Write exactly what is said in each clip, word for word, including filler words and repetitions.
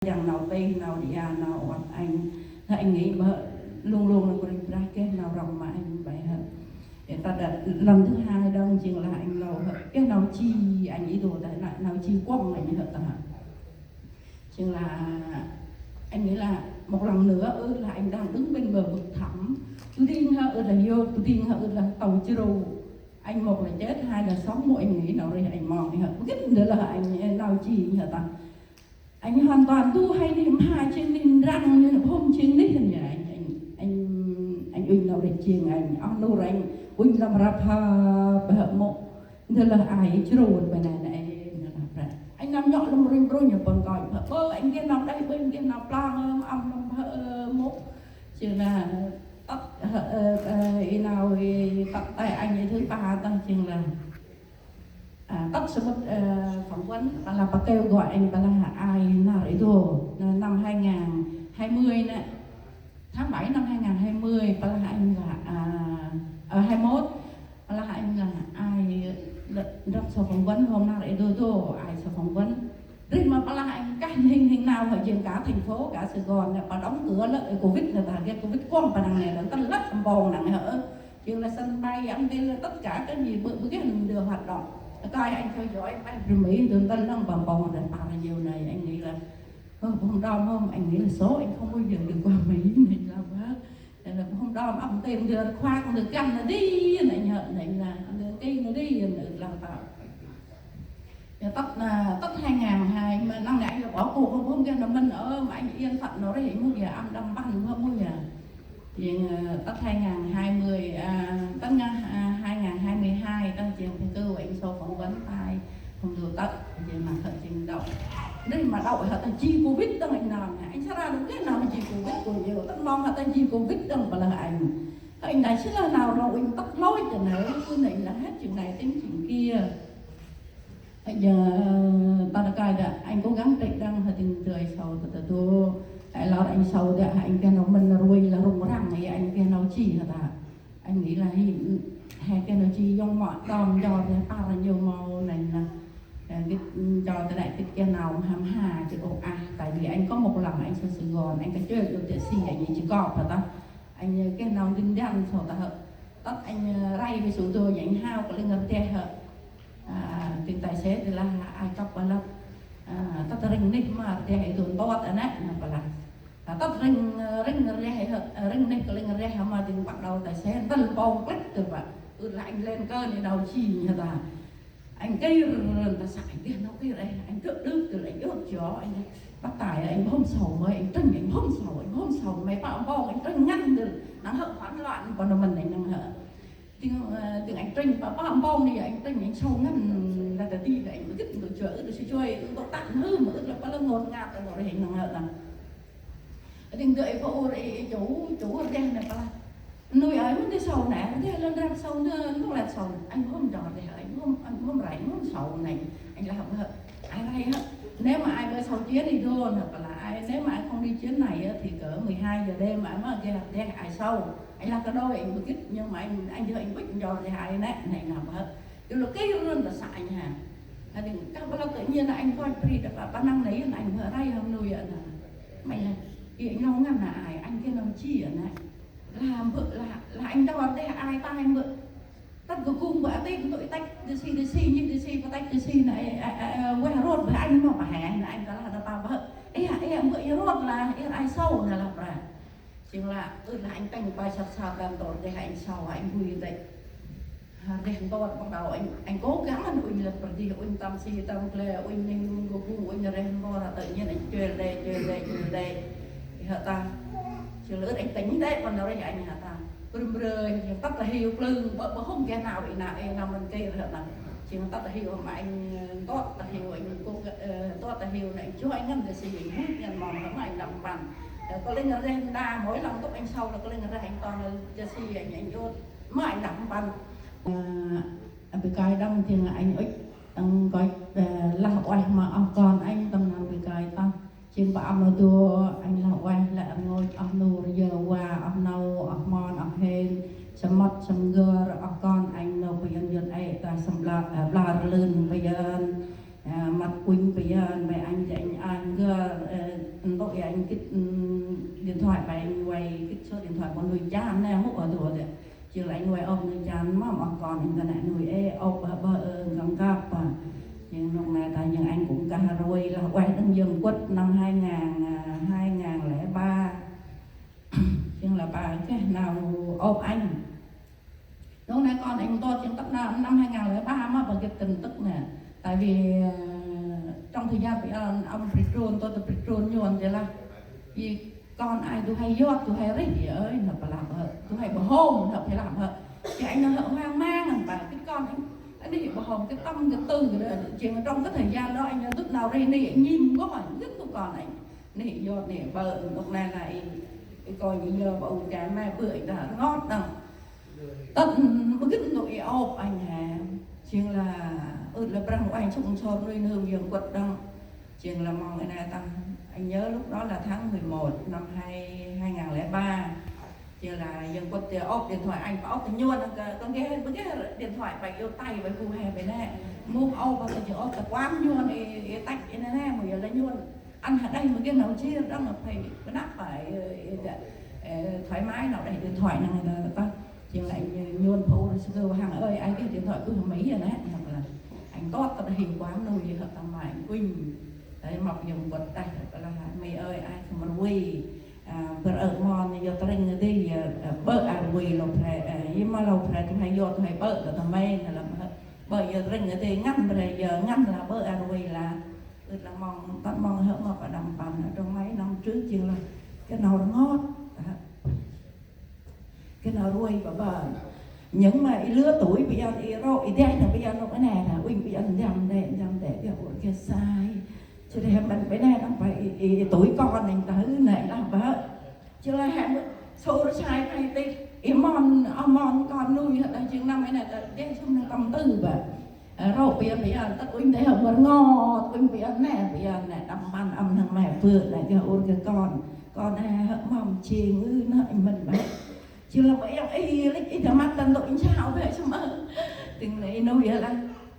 Jăng nau tih, nau đia, nau uăt anh. Hơ anh nghĩ bơ, luôn luôn là kô ri brah geh nau rŏng ma anh bơ hơ. Ê, ta đã lần thứ hai đŏng, jêng lah anh nau hơ. Geh nau ji, anh ý đồ ta nau, nau ji kuŏng anh hơ ta. Jêng là anh nghĩ là một lần nữa, ơ, là anh đang đứng bên bờ vực thẳm. Ƀư đing hơ, ơ, là yôk, ƀư đing hơ, ơ, là tàu jrô. Anh một là chết, hai là sống, một anh nghĩ nau ri anh mong, hơ. Gĭt ndơ lah anh, ê, nau ji, hơ ta. Anh hoàn toàn du hay nih, mha jêng nih, răng nih, hôm jêng nih, anh, anh, anh, anh uănh nau ri jêng anh, oh, nô ri anh uănh lăm rap ha, bơ hơ mô. Ndơ lah ai jrô bơ nây nây, ndơ lah bră. Anh nâm nhŏ lăm rim brô nhŏ păng koi, bơ, bơ, anh geh nau đay, bơ, anh geh nau plang, ơ, âm lăm bơ, ơ, mô. Jêng lah, tât, ơ, ơ, ơ, i nau, i tât tay anh, i thứ ba, tât jêng lah. À, tât sơ mŭt, ơ, phỏng vấn, bơ lah bác kêu gọi anh, bơ lah ai nar i dô, năm hai ngàn hai mươi nè, tháng bảy năm hai ngàn hai mươi, bơ lah anh là, à, ờ, hai mốt, bơ lah anh là ai, lơ-, đọc số phỏng vấn hôm nar i dô dô, ai số phỏng vấn. Ri ma bơ lah anh kah hên hên nau hơ jêng cả thành phố, cả Sài Gòn nè, bơ đóng cửa lơ, ê, Covid nè, ta geh Covid kuŏng bơ năng nè, lơ tât lơ mpông năng hơ. Jêng là sân bay, ăn tin là tất cả cái gì bơ, bơ geh mình đều hoạt động. Coi anh theo dõi, anh bay Mỹ, đường Tân Long bằng bông là bao nhiêu này, anh nghĩ là, ờ, hôm đó không, anh nghĩ là số anh không bao giờ được qua Mỹ này là bác. Nên là hôm đó ông tìm được khoan được găm là đi, này nhờ, này là, cái nó đi, là tao. Ơ, tât, à, tât hai ngàn hai, mà năm nay anh là bỏ cuộc không, không ghe nau mĭn, ơ, mà anh yên phận nau ri, mŭt ya, âm đâm băng, không mŭt ya. Jêng, ơ, tât hai ngàn hai mươi, à, tât ngăn, à, hai ngàn hai mươi hai, tât jêng phải kêu anh số phỏng vấn tay, không được tât, jêng mà thật jêng đậu. Đây mà đậu hả, ta ji Covid tăng anh nau nè, anh sao ra được cái nau ji Covid của nhiều, tât mong hả ta ji Covid tăng bơ lah anh. Anh đã xí là nau rau anh tât lối cho nè, anh đã hết chuyện này đến chuyện kia. Anh, ơ, ta nă kai đă, anh cố gắng trek đăng hơ tĭng dơi sâu ta ta dô. Hơ lor anh sâu đă, hơ anh geh nau mĭn rui lah rŭng răng, hơ anh geh nau ji hơ ta. Anh nghĩ là hi, hơ geh nau ji yŏng mŏ đom jor, hơ păr ranh yô mâu nây nă. Ơ, gĭt, ơ, jor ta đă gĭt geh nau mha mha, gĭt ôh ah, tại vì anh có một lần anh xuống Sài Gòn, anh có chơi được tiệc si, anh chỉ có phải ta. Anh, ơ, geh nau ndin ndăn sâu ta hơ. Tât anh, ơ, rai về sổ dô, anh hao kơ lĕ ngăr deh hơ. À, tĭng tài xế thì là ai cắp bơ lah. À, tât rĭng neh ma reh i dô ntot ană, nă bơ lah. À, tât rĭng, ơ, rĭng reh, ơ, rĭng neh kơ lĕ reh ma tĭng bắt đầu tài xế ntâl mpông klĕch tơ bă. Ơ lah anh lên cơn i nau ji hơ ta. Anh kir, ta sa anh geh nau kir ê, anh kơ đưk tơ anh ôt jŏ, anh bắt tài anh bơh hôm sâu mơi, anh trĭnh anh bơh hôm sâu, anh bơh hôm sâu, mơi pă mpông anh trĭnh ngăn tơ, năng hơ̆ hoảng loạn, bơ nau mĭn anh năng hơ̆. Tĭng, ơ, tĭng anh trĭnh pă, pă mpông nê, anh trĭnh anh sâu ngăn, ra ta ti, anh bơh gĭt, bơh jŏ, ơ, ta si joi, ơ, bơh tăk nư, mơ, ơ, lah pă lah ngôt ngăt, ơ, nau ri, năng hơ̆, năng. Tĭng dơi pă ur, ê, ê, jŏ, jŏ ur deh nê pă lah. Nuih ơi, mân dơi sâu nê, deh lăn rap sâu nê, nô lĕ sâu nê. Anh hôm jŏ deh, anh hôm, anh hôm rai, anh hôm sâu nê. Anh lah bơh, ai rai hă. Nếu mà ai bơh sâu jêh nê dô nê, pă lah ai, nếu mà ai không đi chuyến này á, thì cỡ mười hai giờ đêm ai mă geh deh ai sâu. Anh là cà đôi, anh bơh gĭt, nhưng mà anh, anh, anh bơh jŏ deh ai nê, nê, nê, bơh. Yor lah kir run ta sa anh ha. Hơ ding, kah bơ lah tự nhiên là anh coi pri ta pă, pă năng nê, anh bơh rai hăm nuih ơ nê. Mơi lah, i anh nau ngăn nê ai, anh geh nau ji ơ nê. Lah bơh, lah, lah anh đo deh ai ta anh bơh. Tât gŭ gŭng bơh a tih, tui tăch dê si, dê si, nhih dê si, pă tăch dê si nê, ơ, ơ, ơ, weh rôt bơh anh mâu pă hê, nê anh ta lah ta pă bơh. Ê, ê, bơh i rôt lah, i ai sâu nê lah pră. Jêng lah, ơ, lah anh tĭng pai săp săp đăm ntot deh anh sâu, anh bui deh. Ha, deh ntot bắt đầu anh, anh cố gắng anh uănh lăp pơr dih, uănh tâm si, tâm gle, uănh neh nung gŭ gŭng, uănh reh ntot, tự nhiên anh chuêl deh, chuêl deh, chuêl deh. Hơ ta. Jêng lah ơ anh tĭng deh, pă nau ri anh hơ ta. Brơm brơi, jêng tât ta hiu plưng, bơ, bơ hôm geh nau ri nau, ê, nau mân kê hơ ta. Jêng tât ta hiu ma anh, ơ, ntot ta hiu, anh kôk, ơ, ntot ta hiu nê, anh joi ngăn dê si, anh bui ngăn mong, hơ ma anh đăm păn. Ơ, kơ lĕ ngăn reh nda, mỗi lần tŭk anh sâu lah kơ lĕ ngăn reh anh toàn là dê si, anh, anh ôt. Ma anh đăm păn. Ơ, bơh kai đăm jêng anh ŭch, tăng koi, ơ, lah ueh ma oh kon anh, tâm nau bơh kai tah. Jêng pă ăm nau dô, anh lah ueh lĕ rngôch oh nô, rơyơ wa, oh nâu, oh mon, oh hên, samăt, samgơr, oh kon anh nô bơyan yơn ê, ta sambla, ơ, bla rlưn bơyan, ơ, măt kunh bơyan, bơh anh, jêng anh, ơ, ngơr, ơ, Ntŭk ya anh gĭt, ừm, điện thoại pa anh vay gĭt số điện thoại ma nuih chan nê, mŭk a dua dê. Jêng lah anh vay ôp nuih chan ma, ma kon anh ta nê nuih ê ôp bơ bơ ơ ngăng kăp pa. Jêng nôk nê ta jêng anh gŭ nkah rvê lah ueh đŏng, jêng kuăt năm hai ngàn, à, hai ngàn lẻ ba. Jêng lah pa geh nau ôp anh. Nôk nê kon anh tôt jêng tât năm, năm hai ngàn lẻ ba ma pa gĭt tin tức nê. Tại vì, ờ, trong thời gian pa ăn âm bri trôn, tôt ta bri trôn nhôn dê lah. Vì kon ai du hay yot, du hay rêh, ya ơi, nơh pa lah bơ, du hay bơhôm, nơh pa lah bơ. Jêng anh nơh hoang mang, nơh pa, gĭt kon anh, anh nơh bơhôm, gĭt tâm, gĭt tư, jêng trong cái thời gian đó anh nơh dŭt nau rêh nê, anh nhĭm gŏ, anh gĭt tui kon anh. Nê yot nê bơ, nôk nê lah i, i kon i yơ bơ u cha ma bơ anh ta rngot đŏng. Tât mơ gĭt nôk i ôp anh hê. Jêng lah ưt lah Brah Huêng Ueh sŭk nsor nuih n'hâm yơng kuăt đŏng. Jêng lah mong i nê tăng, anh nhớ lúc đó là tháng mười một năm hai, hai ngàn lẻ ba. Jêng lah yơng kuăt ta ôp điện thoại anh, pa ôp ta nhôn, anh kơ, kơ geh, bơ geh điện thoại pa yot tay, pa bu hê pa nê. Mŭk ôp, pa jêng ôp ta kuan nhôn, i, i tăch, i nê nê, mâu yơh lah nhôn. Ăn hê đêh mơ geh nau jêr đŏng, nau phải bơnăp pa, ơ, ơ, ơ, thoải mái nau đêh điện thoại năng nê ta. Jêng lah anh, ơ, nhôn phô rơ sư kơ hăng ơi, ai geh điện thoại gŭ hê Mỹ a nê, nau lah. Anh tôt ta đêh kuan nuih hê tâm ma anh uănh. Đêh mâp yơng bơ̆t đêh, lah Mỹ ơi, ai khăm rvê. À, bơ̆ ơ mon, yot rĭng a dê, yơh, ơ, bơ̆ a rvê lôch bre, ơ, i ma lôch bre, tu hay yot, tu hay bơ̆, ta ta mê, nê lah bơ̆. Bơ̆ yot rĭng a dê, ngăn bre, yơh, ngăn lah bơ̆ a rvê lah. Ưt lah mong, tât mong hơ̆ ma pa đăm păn, trong mấy năm trước jêng lah, geh nau rngot, hă. Geh nau rvê bơ bơ. Những mà i lứa tuổi bây giờ i rŏ, i deh nê bây giờ nôk nê, hă, uănh bây giờ ndăm đê, ndăm đê, geh ur geh sai. Jêh ri hê mân bê nê đăm pa i, i, i tuổi kon nê ta hư nê lah bơ. Jêh lah hê mân sŭr sai tay tĭk, i mon, oh mon kon nuih hê đah jêng năm i nê ta, dê sŭm nê tâm tư bơ. Ơ, rŏ bê ăn, bê ăn, tât uănh dê hê mân rngot, uănh bê ăn nê, bê ăn nê, đăm păn ăn hăng mẹ bơ̆ nê, geh ur geh kon. Kon nê hê mâm jêng ư nê, i mân bơ. Jêng lah bơ yang i lĕ i ta mât ta ntŭk i nsao bơ sâm ơ. Tĭng nê i nuih lah.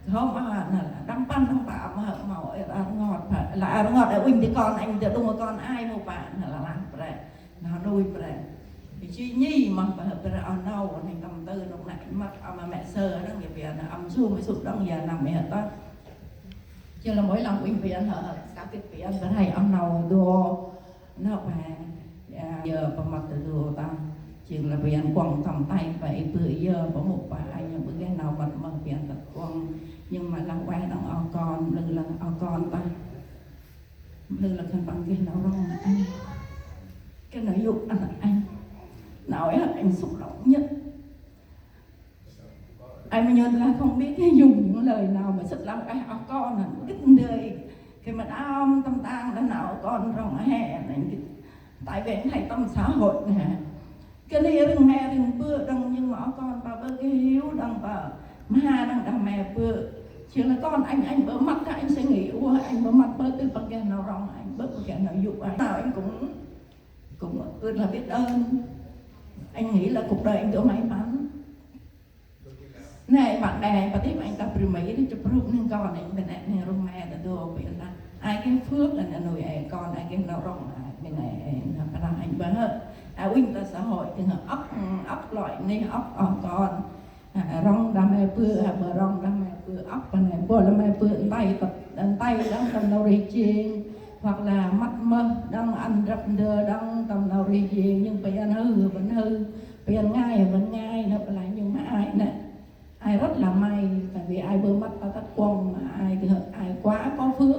Hôm a nê lah, đăm păn đăm pă ma hơ̆ mâu, ơ, a rngot bơ. Lah a rngot, ơ, uănh dê kon, anh dê đŭng kon ai mâu bơ, nê lah lah bre. Nau nuih bre. Jêh nhi ma bơ hơ̆ bre oh nâu, nê tâm tư nôk nê mât, a ma mẹ sơ đŏng, ya bê ăn, âm su ma sŭk đŏng, ya năm mê hơ̆ ta. Jêng lah mâu i lăng uănh bê ăn hơ̆, hơ̆, sa kĭt bê ăn bre oh nâu dô. Nơh pa, ya, yơ pa mât ta du ta. Jêng lah bê ăn kuŏng tâm tay pa i bơ̆ yơ, pa mŭk pa anh, bơ geh nau mât mơh bê ăn tât kuŏng. Nhưng mà lah ueh đŏng oh kon, lư lah oh kon ta. Lư lah khân păng geh nau rŏng anh. Geh nau yôk ăn anh. Nau ueh anh xúc động nhất. Anh Minh Nhơn là không biết cái dùng những lời nào mà xúc động cái oh kon nê, gĭt ndơi. Khi mà đau tâm tang đã nau oh kon rŏng hê nê, gĭt. Tại vì anh thấy tâm xã hội nê. Cái này rừng mẹ rừng bơ đăng nhưng mà oh kon pa bơ cái hiếu đăng pa ma đăng đăng mẹ bơ. Chỉ là con anh, anh bơ mât ta anh sẽ nghĩ, ủa, anh bơ mât bơ tư pa geh nau rŏng anh, bơ pa geh nau yôk anh. Nào anh cũng, cũng rất là biết ơn. Anh nghĩ là cuộc đời anh được may mắn. Nê, bạn bè, pa tip anh ta bri Mỹ nê, chụp rup nê kon anh, bên anh nê, rŭng me ta dô, bên ta. Ai geh phước, anh, anh nuôi, ai con, ai geh nau rŏng, ai, bên anh, anh, nê, pa đăm anh bơ hơ̆. Ai uănh ta xã hội, tĭng hơ̆, âk, âk loại nê, âk, âk con. À, rŏng đah me bơ̆, à, bơ rŏng đah me bơ̆, âk pa nê, bơ lah me bơ̆, ntai, ntai đŏng tâm nau rêh jêng. Hoặc là mât mơh, đŏng ăn drăp ndơ, đŏng tâm nau rêh jêng, nhưng pa ăn hư, pa ăn hư. Bê ăn ngai, bê ăn ngai, nơh pa lah nhưng mà ai nê. Ai rất là may, tại vì ai bơ mât ta tât kuŏng, ai, ai quá có phước,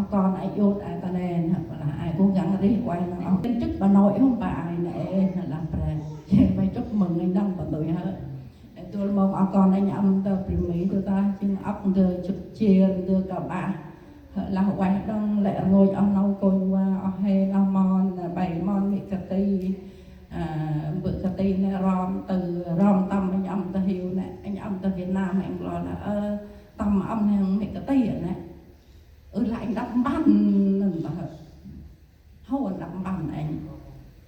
oh kon ai yot, ai ta nê, nơh pa lah ai cố gắng rêh ueh nơh, oh. Chúc bà nội hôm bà ai nê, nơh lah bre. Phải chúc mừng anh đăng bà tôi hả. Dôl mông oh kon anh âm ta bri Mỹ ta, jêng âk ndơ, chụp chêr ndơ, ka bah. Hơ̆ lah ueh đŏng lĕ rngôch oh nâu kônh va, oh hên, oh mon, bai mon, mê̆ kơt ti. À, bơ̆ kơt ti nê rom tơ, rom tâm anh âm ta hiu nê, anh âm ta Việt Nam, anh lor lah, ơ, tâm âm hên mê̆ kơt ti nê. Ơ lah anh đăp mpăn nơh ta hơ̆. Hâu ăn đăp mpăn anh.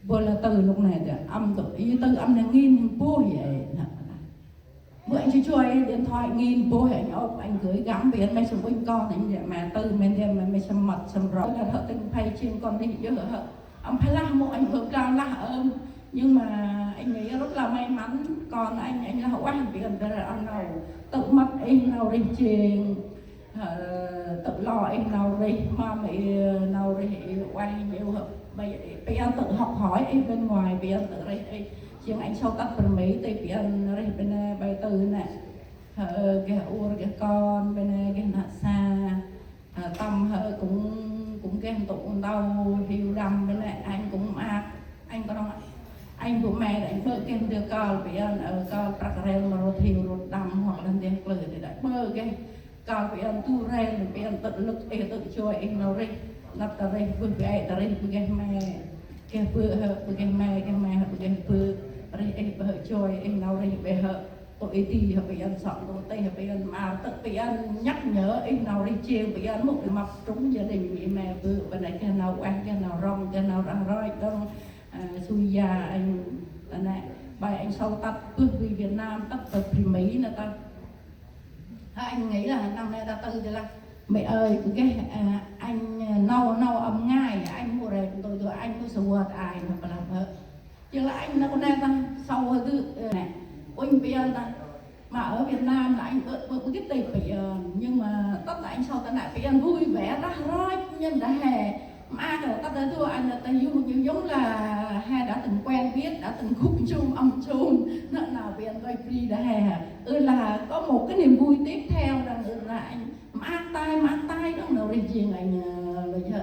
Bơ lah tơ nôk nê dê, âm tơ, i tơ âm nê ngin hên bôh yê, nơh. Anh chỉ cho anh điện thoại nghìn bôi, anh ôp, anh gửi gắm về, anh may sum ŭnh kon, anh để mà từ mình để mà may sum mật sum rau. Là thợ tình phải chiên con đi chứ hả? Anh phải làm một anh hưởng cao là ơn. Nhưng mà anh nghĩ rất là may mắn, còn anh, anh là hậu anh bị gần đây là ăn nâu. Tự mất anh nâu đi chiên. Hơ, tự lo anh nâu đi, mà mẹ nâu đi, anh nhiều hơ. Bây, bây giờ tự học hỏi anh bên ngoài, bây giờ tự đi, anh, riêng anh sau tắt bên Mỹ, thì bây giờ đi bên, bài tư nè. Hơ, geh ur, geh kon, bên, geh nat sa. Hơ, tâm hơ cũng, cũng geh tụ đau, hiu đâm bên, anh cũng ác. Anh có nói, anh của mẹ đã bơ geh đưa con, bây giờ ở con prắc rel mà rột hiu, rột đâm hoặc là đen klư thì đã bơ geh. Kơl pê ăn tu ren, pê ăn tơ̆ lŭk, ê tơ̆ choi, ê nau rêh. Năp ta rêh, bơh pê ê ta rêh, bơh geh me. Geh bơh hơ, bơh geh me, geh me hơ, bơh geh bơh. Rêh ê bơh hơ choi, ê nau rêh bê hơ. Tơ ê ti hơ pê ăn sŏ, tơ tê hơ pê ăn mar, tơ̆ pê ăn nhắc nhở, ê nau rêh chiêng, pê ăn mŭk măp trúng gia đình, ê me bơh, bơh nê geh nau ueh, geh nau rŏng, geh nau rah roi, đŏng, à, sui ya, anh, ta nê, bai anh sâu tăt, bơh bri Việt Nam, tăt tơ bri Mỹ nê ta. Anh nghĩ là năm nay ta tư thì là mẹ ơi, cái, à, anh, à, nâu, nâu âm ngai, anh mua rệt, tôi, tôi, anh mua sầu hạt ai mà bà làm hợ. Chứ là anh nó có nè ta, sâu hơ tư, ờ, nè. Ôi, bây giờ ta, mà ở Việt Nam là anh bơ, bơ, bơ cái tịp bây giờ, nhưng mà tất là anh sau tai nạn bây giờ vui vẻ, rah roi, nhân đã hè. Mă kơ tât đa dua anh ta yu ñu yŏng là he đã từng quen biết, đã từng gŭ jum âm jum. Nơ nau pê ăn kơi bri đa he. Ơ là có một cái niềm vui tiếp theo rằng ơ là anh mă tay, mă tay đŏng nau rêh jêng anh, ơ, lơi hơ.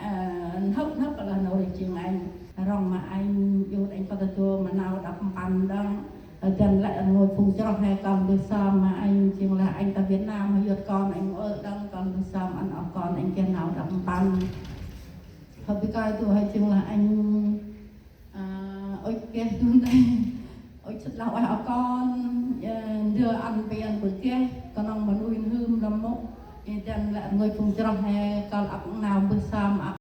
À, hŭp hŭp là nau rêh jêng anh. Rŏng ma anh, yut anh tât đa dua ma nau đăp mpăn đŏng. Ơ, dăn lĕ rngôch phung chroh he kon bơh sơm ma anh, jêng lah anh ta Việt Nam, he yut kon anh ơ đŏng kon bơh sơm ăn ŏk kon anh geh nau đăp mpăn. Hơ bơh kơi tu he jêng lah anh, à, ŭch geh tu nê. Ŭch sĭt lah ueh ŏk kon, ơ, ndơ ăn pê ăn bơh geh, knŏng ma nuih n'hưm lăm mŭk. Ơ, dăn lĕ rngôch phung chroh he, kơl ăp nau bơh sơm, ăp